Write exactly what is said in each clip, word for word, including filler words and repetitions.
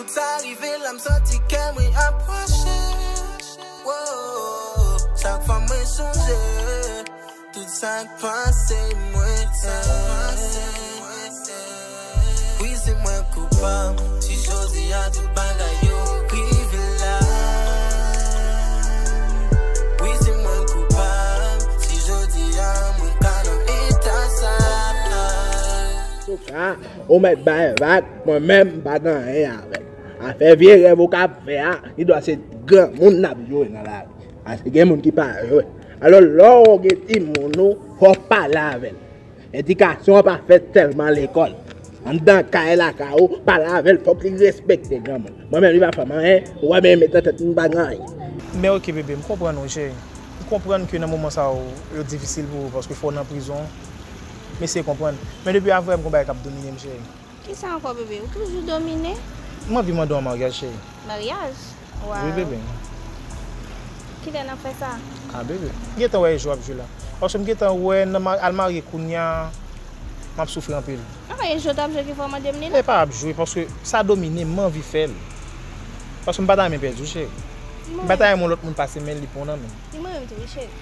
Sa rive la, m santi kè mwen ap pwoche. Woah, chak fwa mwen sonje tout sa k pase mwen. Wi, se mwen koupab si jodi a tout bagay yo rive la. Wi, se mwen koupab si jodi a mwen ka nan eta sa. Antouka, ou mèt bay vag, mwen menm, m pa gen anyen avè l. Afè vye rèv ou ka ap fè a, li dwa se granmoun n ap joure nan lari. Paske gen moun ki pa jwe. Alò, lè w gen timoun ou, fò w pale avè l. Edikasyon an pa fèt sèlman lekòl. Anndan kay lakay ou, pale avè l, fòk li respekte granmoun. Mwen menm, li pa fè m anyen, ou wè, men met nan tèt m pa gen anyen. Men oke, bebe, m konprann ou, cheri. M konprann ke nan moman sa yo, yo difisil pou ou, paske fò w nan prizon. M eseye konprann. Men depi avè m, gon bagay k ap domine m, cheri. Kisa ankò, bebe? Ou toujou domine? M anvi mande w an maryaj, cheri. Maryaj? Wi, bebe. Kilè n ap fè sa? A, bebe. M gentan wè e jwe w ap jwe la. Paske m gentan wè nan ma-, al marye kounya, m ap soufri anpil. Apa e jwe w t ap jwe ki fè w mande m li la? E pa ap jwe, paske sa domine m, m anvi fè l. Paske m pa ta renmen pèdi w, cheri. M pa ta renmen yon lòt moun pase men li pran w nan men m. Li mwen menm tou wi, cheri.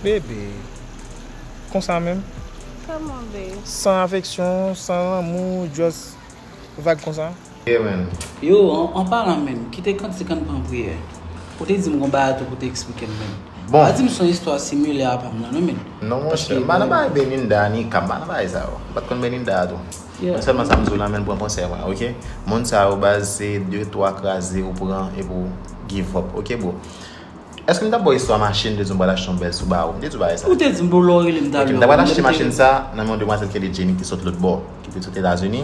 Bebe. Konsa menm? Kòman, babe? San afeksyon, san lanmou, just vag konsa? Yeah, man. Yo, an, an palan menm, kite kantik an pran priyè. Ou te di m gon bagay tou pou te eksplike m menm. Bon. Pa di m se yon istwa similè a pa m nan, non, men. Non, monchè, m pa nan bagay Belinda, Nika, m pa nan bagay sa yo. M pa t konn Belinda a tou. Yeah. Mwen sèlman sa m di w la, men pran konsèy mwen, oke? Moun sa yo, baz, se de, twa kraze ou pran epi w give up, oke, bro? Èske m t ap ba w istwa machin, m te di w m pral achte yon bèl Subaru? M te di w bagay sa. Ou te di m pou lè w rele m talè. Ok, m ta pral achte machin sa nan men yon demwazèl ki rele Jenny ki sot lòtbò, ki te sot Etazini.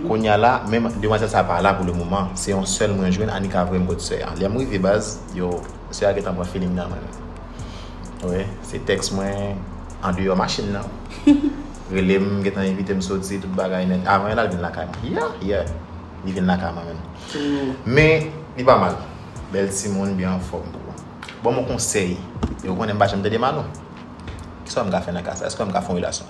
Kounye a la, men demwazèl sa pa la pou le moman. Se yon sèl mwen jwenn, Anika voye m kot sè a. Lè m rive baz, yo, sè a gentan pran feeling nan mwen. Wi, se tèks mwen andeyò machin nan. Rele m, gentan envite m soti, tout bagay nèt. Avan l al vin lakay mwen. Yeah, yeah. Li vin lakay mwen menm. Men, li pa mal. Bèl timoun, byen anfòm, bro. Ban m yon konsèy. E ou konnen m pa janm tande mal, non. Kisa m ka fè nan ka sa? Èske m ka fè yon relasyon?